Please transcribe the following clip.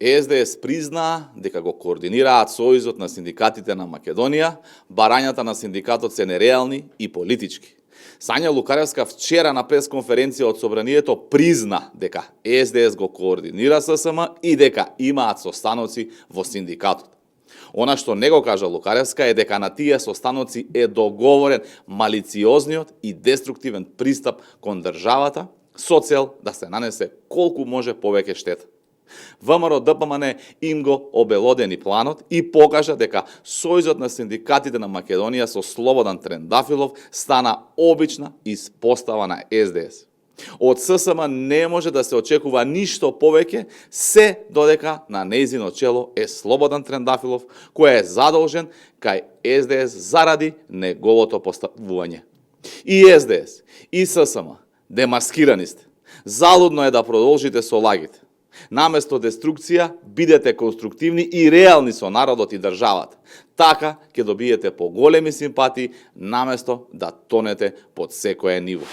СДС признаа дека го координираат Сојузот на синдикатите на Македонија, барањата на синдикатот се нереални и политички. Сања Лукаревска вчера на пресконференција од Собранието призна дека СДС го координира ССМ и дека имаат состаноци во синдикатот. Она што не го кажа Лукаревска е дека на тие состаноци е договорен малициозниот и деструктивен пристап кон државата со цел да се нанесе колку може повеќе штета. ВМРО ДПМН им го обелодени планот и покажа дека Сојузот на синдикатите на Македонија со Слободан Трендафилов стана обична испостава на СДС. Од ССМ не може да се очекува ништо повеќе, се додека на нејзино чело е Слободан Трендафилов, кој е задолжен кај СДС заради неговото поставување. И СДС, и ССМ, демаскирани сте. Залудно е да продолжите со лагите. Наместо деструкција, бидете конструктивни и реални со народот и државата. Така ќе добиете поголеми симпатии, наместо да тонете под секое ниво.